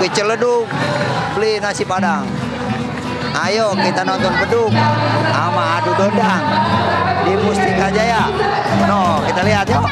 ke Ciledug beli nasi Padang. Ayo kita nonton beduk sama adu dodang di Mustika Jaya. No, kita lihat yuk.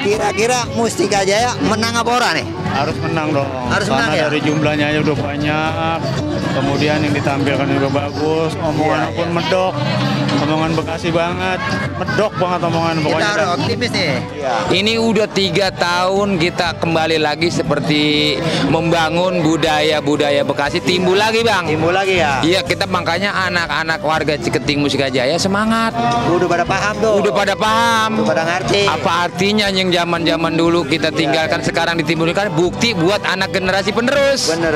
Kira-kira Mustika Jaya menang apa ora nih? Harus menang dong. Harus karena menang ya? dari jumlahnya aja udah banyak. Kemudian yang ditampilkan juga bagus. Omongan pun medok. Omongan Bekasi banget. Medok banget omongan pokoknya. Kita harus optimis nih. Iya. Ini udah 3 tahun kita kembali lagi seperti membangun budaya Bekasi, timbul lagi bang. Timbul lagi ya? Iya, kita makanya anak-anak warga Ciketing Mustika Jaya semangat. Udah pada paham tuh. Udah pada paham. Udah pada ngerti. Apa artinya yang zaman dulu kita tinggalkan sekarang ditimbulkan bukti buat anak generasi penerus. Bener.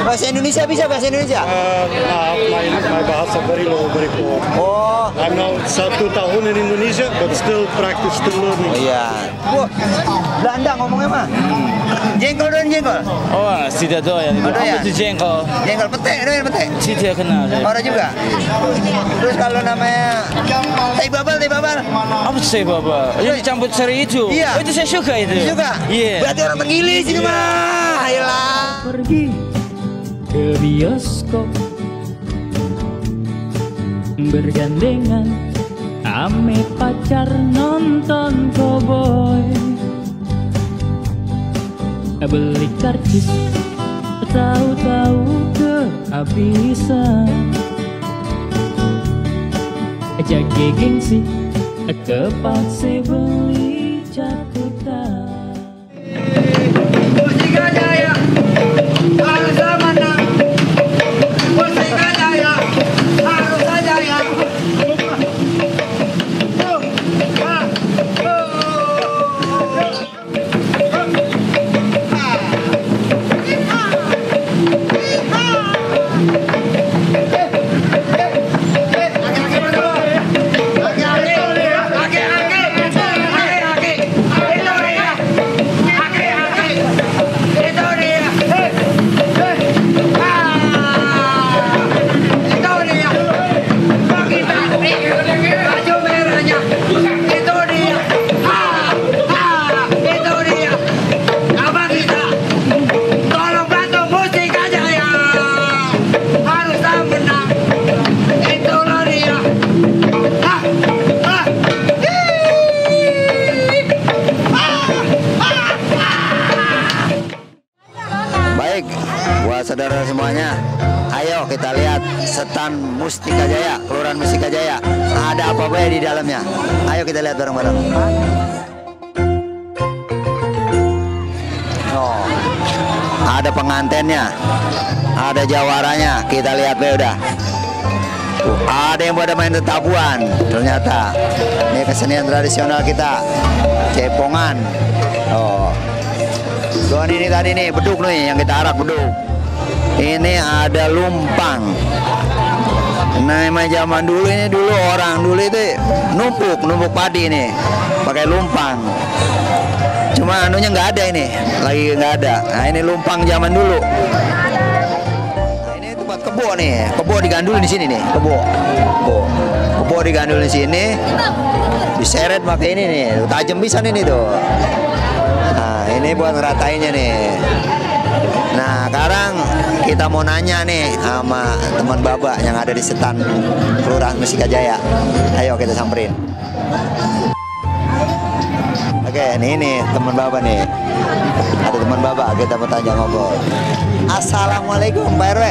Bahasa Indonesia bisa bahasa Indonesia? Maaf, my bahasa very low, very poor. Oh. I'm now 1 tahun in Indonesia, but still practice, still learning. Iya. Wah, Belanda ngomongnya mah. Jengkol dong jengkol. Oh, tidak doyan. Oh, doyan. Apa itu jengkol? Jengkol petek, doyan petek. Tidak kenal. Orang juga. Terus kalau namanya teh babal. Apa sih bapak? Itu dicampur seri itu. Iya. Oh, itu saya suka itu. Suka? Iya. Berarti orang Tenggili sini mah. Ayolah. Pergi ke bioskop bergandengan ame pacar nonton cowboy, beli karcis tahu-tahu kehabisan, jaga gengsi kepaksa beli catatan. Mustika Jaya harus menang. Mustika Jaya harus jaya. Saudara semuanya, ayo kita lihat setan Mustika Jaya, Kelurahan Mustika Jaya. Ada apa ya di dalamnya? Ayo kita lihat bareng-bareng. Oh, ada pengantennya, ada jawaranya. Kita lihat ya udah. Tuh, ada yang pada main tetapuan ternyata. Ini kesenian tradisional kita, cepongan. Oh, tuan ini tadi nih beduk nih yang kita arak beduk. Ini ada lumpang. Nah, emang zaman dulu ini orang dulu itu numpuk padi nih pakai lumpang. Cuma anunya nggak ada ini, lagi nggak ada. Nah, ini lumpang zaman dulu. Nah, ini tempat kebo nih, kebo digandul di sini nih, kebo digandul di sini, diseret pakai ini nih, tajam bisa ini tuh. Nah, ini buat ngeratainnya nih. Nah, sekarang kita mau nanya nih sama teman Baba yang ada di setan Kelurahan Mustikajaya. Ayo kita samperin. Oke, ini teman Baba nih. Ada teman Baba, kita mau tanya ngobrol. Assalamualaikum Pak RW.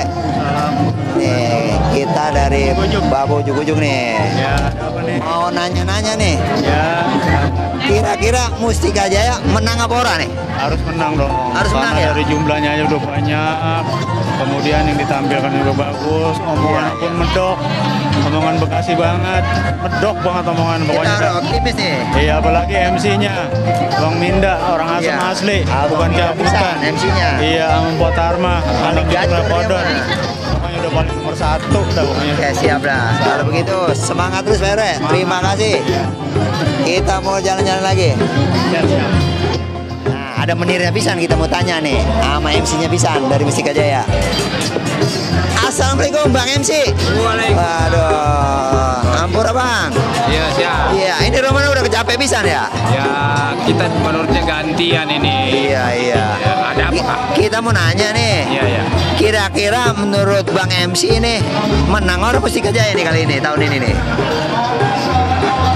Nih, kita dari Baba Ujung-Ujung nih. Ya, apa nih? Mau nanya-nanya nih. Ya, Kira-kira Mustikajaya menang apa ora nih? harus menang dong. Harus Karena menang ya? dari jumlahnya aja udah banyak. Kemudian yang ditampilkan juga bagus. Omongan pun medok. Omongan Bekasi banget. Medok banget omongan Kita pokoknya. harus optimis nih. Iya, apalagi MC-nya Bang Minda, orang asam Iya. asli, Abang bukan Minda cabutan. pisan, MC-nya. Iya, sama Pak Tarma, anak gacor dia Kodon. mah. Pokoknya udah paling nomor 1 dah pokoknya. Oke, siap dah. Kalau begitu semangat terus Pak RW. Terima kasih. Kita mau jalan-jalan lagi. Ya, siap. Nah, ada menirnya pisan kita mau tanya nih sama MC-nya pisan dari Mustikajaya. Assalamualaikum Bang MC. Waalaikumsalam. Waduh, ampura Bang. Iya siap. Iya, ini rumahnya udah kecapek pisan ya? Ya kita menurutnya gantian ini. Iya. Ya, ada apa? Kita mau nanya nih. Iya ya. Kira-kira menurut Bang MC ini menang orang Mustikajaya nih kali ini, tahun ini nih?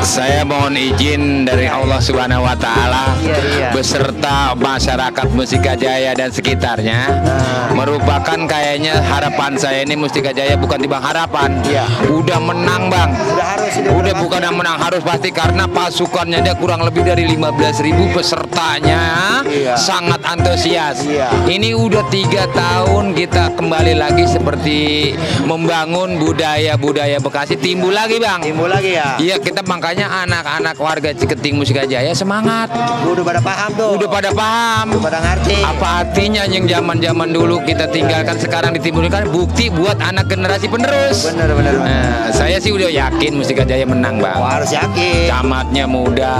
Saya mohon izin dari Allah Subhanahu wa taala Iya. beserta masyarakat Mustikajaya dan sekitarnya merupakan kayaknya harapan saya ini Mustikajaya bukan timbang harapan. Iya. Udah menang, Bang. Udah harus Udah bukan yang menang, harus pasti karena pasukannya dia kurang lebih dari 15.000 pesertanya. Iya. Sangat antusias. Iya. Ini udah 3 tahun kita kembali lagi seperti membangun budaya Bekasi timbul lagi, Bang. timbul lagi ya? Iya, kita makanya anak-anak warga Ciketing Mustikajaya semangat. Udah pada paham tuh. Udah pada paham. Udah pada ngerti. Apa artinya yang zaman-zaman dulu kita tinggalkan sekarang ditimbulkan bukti buat anak generasi penerus. Bener. Nah, saya sih udah yakin Mustikajaya menang, Bang. Oh, harus yakin. Camatnya muda,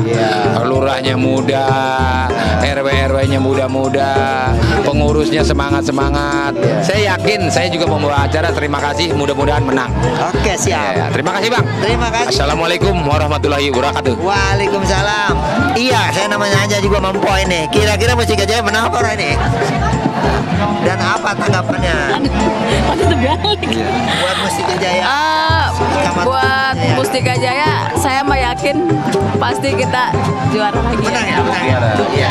Iya. lurahnya muda, RW-RW-nya muda-muda, pengurusnya semangat-semangat. Iya. Saya yakin, saya juga membawa acara. Terima kasih, mudah-mudahan menang. Oke, siap. Ya, terima kasih, Bang. Terima kasih. Assalamualaikum warahmatullahi wabarakatuh. Waalaikumsalam. Iya, saya namanya aja juga mempoin nih. Kira-kira Mustikajaya menang apa ini? Dan apa tanggapannya buat Mustikajaya? Buat Mustikajaya, saya yakin pasti kita juara lagi. Menang ya? Menang ya? Iya.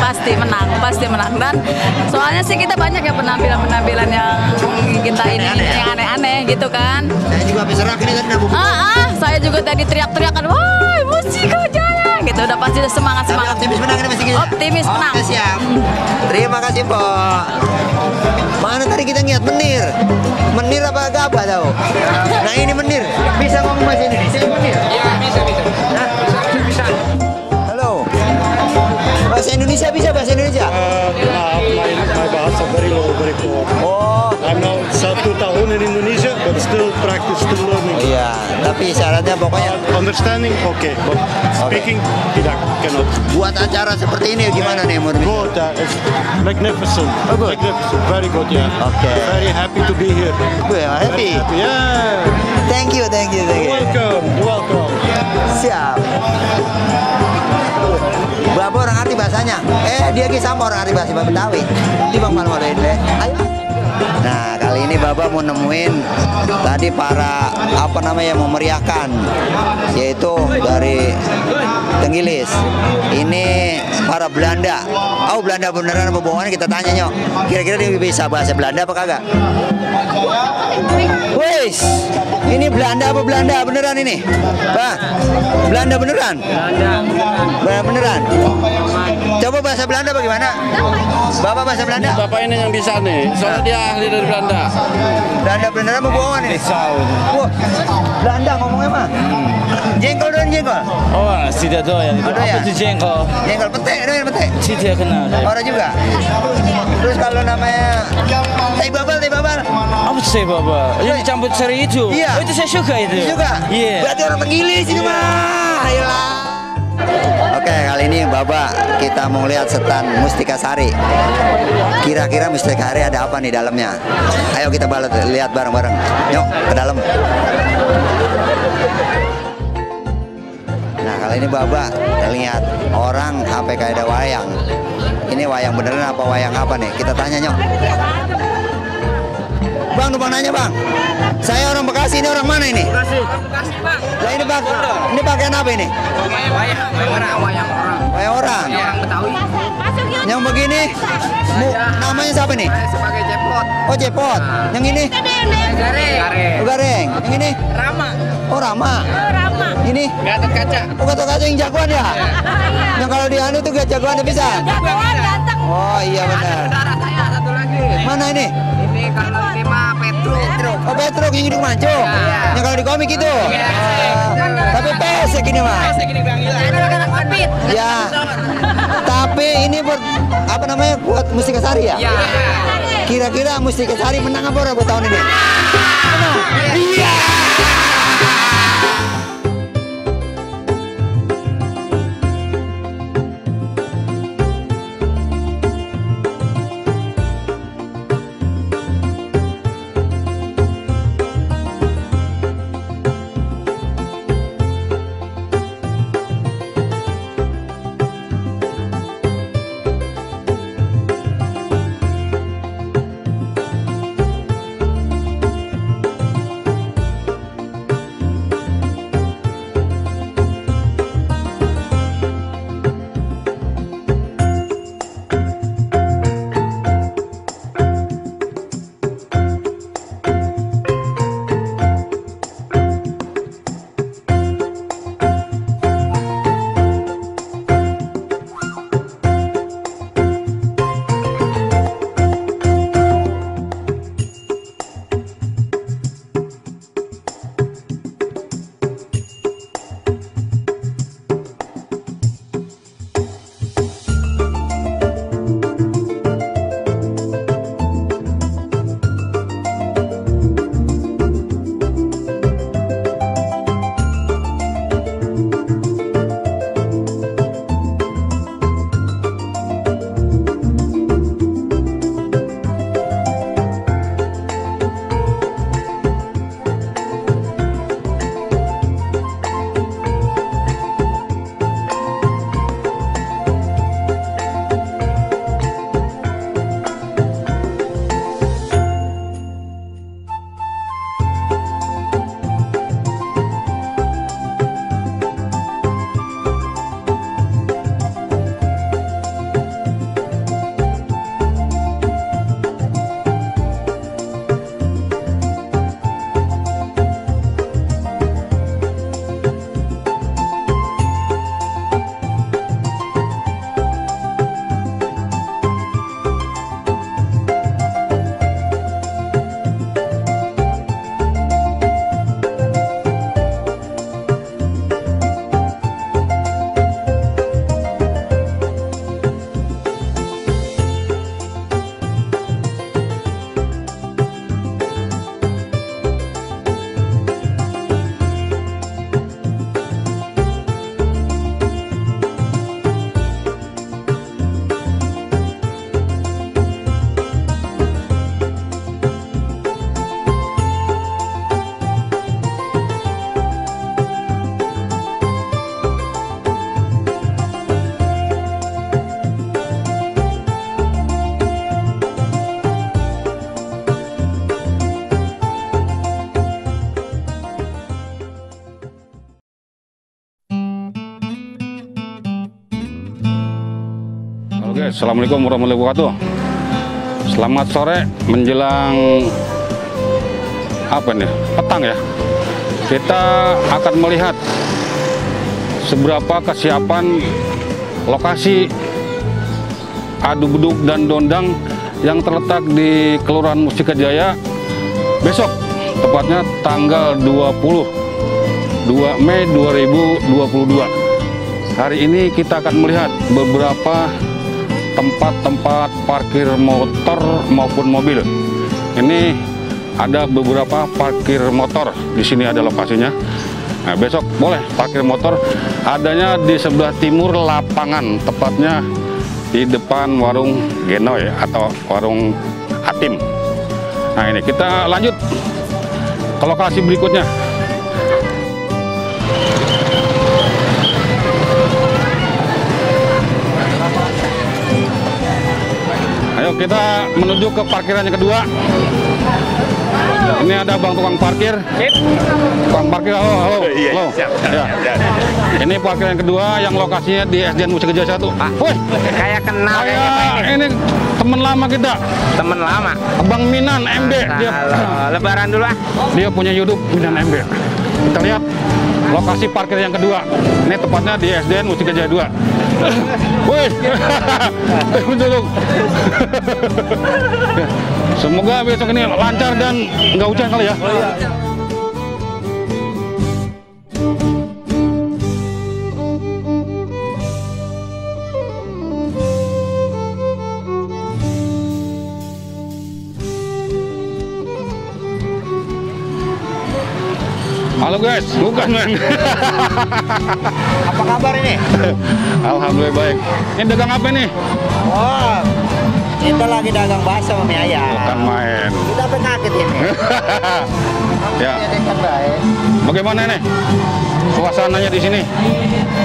Pasti menang. Dan soalnya sih kita banyak ya penampilan yang kita ini Aneh-aneh ya? yang aneh-aneh gitu kan. Saya juga habis serak ini tadi nabung. Saya juga tadi teriak-teriakan, wah Mustikajaya gitu. Udah pasti udah semangat. Tapi optimis menang ini Mustikajaya? Optimis menang. Oke, siap. Terima kasih, Pak. Mana tadi kita ngeliat menir? Menir apa gabah tahu? Nah, ini menir. Bisa ngomong bahasa Indonesia menir? Ya, bisa. Hah? Bisa. Halo. Bahasa Indonesia bisa bahasa Indonesia? My bahasa very low, very poor. Oh. I'm now 1 tahun in Indonesia, but still practice, still learning. Iya, tapi syaratnya pokoknya Understanding, okay, but speaking, tidak, cannot. buat acara seperti ini gimana nih menurut? Good, it's magnificent. Oh, good. Magnificent, very good, yeah. Okay. Very happy to be here. Gue happy. Yeah. Thank you. You're welcome. Siap. Bapak orang arti bahasanya. Dia ki sama orang arti bahasa Betawi. Di Bang Palmo deh. Ayo. Nah, kali ini Bapak mau nemuin tadi para memeriahkan, yaitu dari Tenggilis. Ini para Belanda. Oh, Belanda beneran apa bohongan, kita tanya nyok. Kira-kira dia bisa bahasa Belanda apa kagak? Wes, ini Belanda apa Belanda beneran ini? Bang, Belanda beneran? Belanda beneran. Coba bahasa Belanda bagaimana? Bapak bahasa Belanda? Bapak ini yang bisa nih, soalnya dia ahli dari Belanda. Belanda mau bohongan ini. Wah, Belanda ngomongnya mah. Jengkol dan jengkol. Oh, tidak doyan itu. Oh, Apa doyan. itu jengkol? Jengkol petek, doyan petek. Tidak kenal saya. Orang juga. Terus kalau namanya teh babal. Apa itu saya bawa? Yang dicampur seri itu. Iya. Oh, itu saya suka itu. Juga. Iya. Berarti orang Tenggilis ini mah. Ayolah. Oke, kali ini Bapak kita mau lihat setan Mustika Sari. Kira-kira Mustika Sari ada apa nih dalamnya? Ayo kita lihat bareng-bareng. Yuk ke dalam. Nah, kali ini Bapak lihat orang HP kayak ada wayang. Ini wayang beneran apa wayang apa nih? Kita tanya nyok. Bang, numpang nanya bang. Saya orang Bekasi, ini orang mana ini? Bekasi. Lah ini bang, ini pakaian apa ini? Wayang orang. Yang begini, namanya siapa nih? Sebagai cepot. Oh cepot. Yang ini? Gareng. Yang ini? Rama. Oh Rama. Ini? Gatot Kaca. Oh Gatot Kaca yang jagoan ya? Yang kalau di anu tuh gak jagoan bisa? Oh iya benar. Saudara saya satu lagi. Mana ini? Ini kalau ini mah Petruk. Oh Petruk yang hidup maco. Yang kalau di komik itu. Tapi pesek ini mah. Ya. Tapi ini buat apa namanya buat Mustika Sari ya? Kira-kira Mustika Sari menang apa buat tahun ini? Iya. Oke, assalamualaikum warahmatullahi wabarakatuh. Selamat sore menjelang petang ya. Kita akan melihat seberapa kesiapan lokasi adu beduk dan dondang yang terletak di Kelurahan Mustika Jaya besok, tepatnya tanggal 22 Mei 2022. Hari ini kita akan melihat beberapa tempat-tempat parkir motor maupun mobil. Ini ada beberapa parkir motor. Di sini ada lokasinya. Nah, besok boleh parkir motor. Adanya di sebelah timur lapangan, tepatnya di depan warung Genoy atau warung Hatim. Nah, ini kita lanjut ke lokasi berikutnya. Ayo kita menuju ke parkiran yang kedua. Ini ada bang tukang parkir. Tukang parkir, halo. Ya. Ini parkiran yang kedua yang lokasinya di SDN Mustika Jaya 1. Woi, Kayak kenal ini teman lama kita. temen lama. Abang Minan MB. Dia Lebaran dulu ah. Dia punya YouTube Minan MB. Kita lihat lokasi parkir yang kedua. Ini tepatnya di SDN Mustika Jaya 2. Wih, betul. Semoga besok ini lancar dan nggak hujan kali ya. Halo guys, bukan men. Apa kabar ini? Alhamdulillah baik. Ini dagang apa nih? Oh, kita lagi dagang bakso sama mie ayam. Bukan main. Kita penyakit ini. Ya. Ini kan baik. Bagaimana nih? Suasananya di sini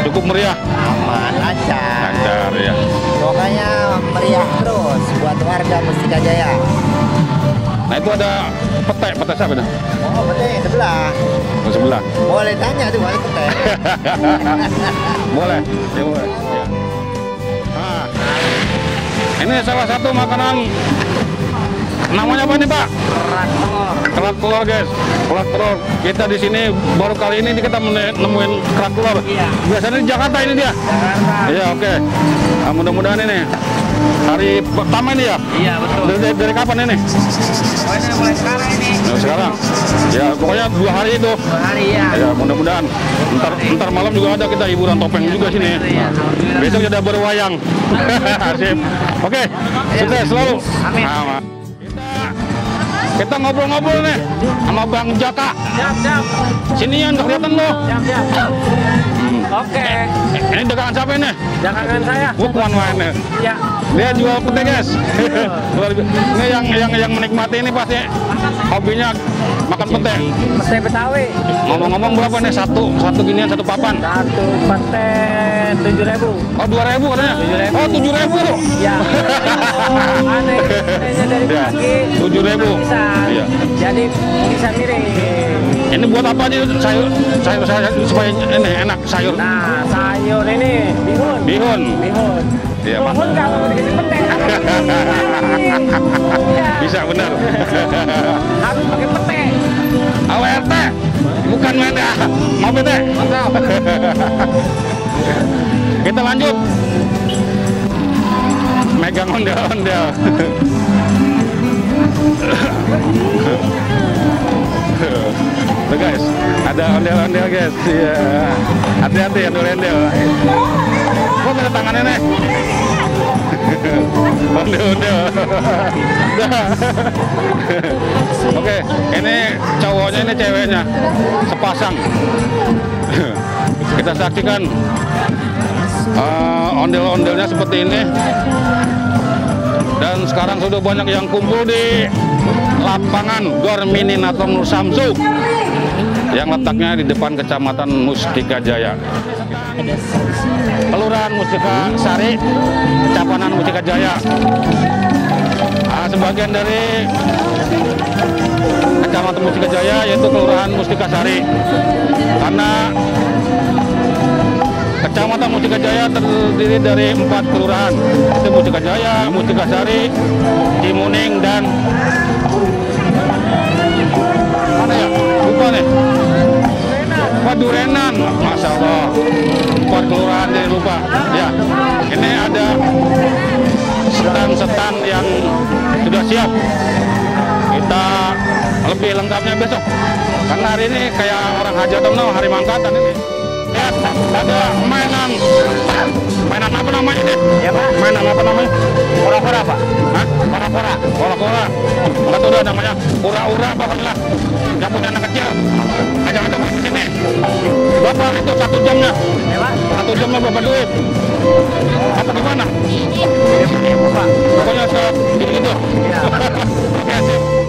cukup meriah. Aman, lancar. Lancar ya. Pokoknya meriah terus buat warga Mustika Jaya. Nah itu ada pete siapa itu? Oh, betul sebelah. Di sebelah. Boleh tanya tuh, boleh pete. Boleh, ya boleh. Ya. Nah, ini salah satu makanan. Namanya apa nih Pak? Kerak telur guys. Kerak telur. Kita di sini baru kali ini kita nemuin kerak telur. Iya. Biasanya di Jakarta ini dia. Jakarta. Iya oke. Nah, mudah-mudahan ini hari pertama ini ya. Iya betul. Dari kapan ini? Pokoknya mulai sekarang ini. Nah, sekarang. Ya pokoknya 2 hari itu. 2 hari ya. Ya mudah-mudahan. Ntar malam juga ada kita hiburan topeng juga sini. Iya, alhamdulillah. Besok ada berwayang. Sip. Oke. Sukses selalu. Amin. Nah, kita ngobrol-ngobrol nih sama Bang Jaka. Siap. Sinian kelihatan lo. Siap. Oke. Ini dagangan siapa ini? Dagangan saya. Bukan main. Ya. Dia jual pete guys. Ini yang menikmati ini pasti hobinya makan pete. Pete Betawi. Ngomong-ngomong berapa nih satu ginian satu papan? Satu pete 7.000. Oh 2.000 katanya? 7.000. Oh 7.000. Ya. Aneh. Dari Ya, pagi. 7.000. Bisa. Iya. Jadi bisa miring. Ini buat apa aja sayur supaya ini enak sayur? Nah, sayur ini bihun. Bihun. Iya, Pak. Bihun kalau mau dikasih pete. Bisa benar. Harus pakai pete. AWRT. Bukan main ya. Mau pete. Kita lanjut. Megang ondel-ondel. Tuh guys, ada ondel-ondel guys. Iya. Hati-hati ondel-ondel. Kok ada tangannya nih? Ondel-ondel. Oke, ini cowoknya ini ceweknya sepasang. Kita saksikan ondel-ondelnya seperti ini. Dan sekarang sudah banyak yang kumpul di lapangan Gor Mini Nator Nur Samsu yang letaknya di depan Kecamatan Mustika Jaya. Kelurahan Mustika Sari, Kecamatan Mustika Jaya. Sebagian dari Kecamatan Mustika Jaya yaitu Kelurahan Mustika Sari. Karena Kecamatan Mustika Jaya terdiri dari 4 kelurahan, itu Mustika Jaya, Mustika Sari, Cimuning, dan mana ya? Lupa nih. Durenan, Masya Allah. 4 kelurahan ini lupa. Ya, ini ada stand-stand yang sudah siap. Kita lebih lengkapnya besok. Karena hari ini kayak orang hajatan, hari mangkatan ini. Lihat, ada mainan apa namanya ini? Ya Pak. Mainan apa namanya? Kora-kora Pak. Hah? Kora-kora. Kora-kora. Enggak tahu dah namanya. Ura-ura pokoknya. Yang punya anak kecil. Ajak-ajak main di sini. Berapa itu 1 jamnya? Ya Pak. 1 jamnya berapa duit? Apa gimana? Pak. Pokoknya segini gitu. Ya. Oke, sip.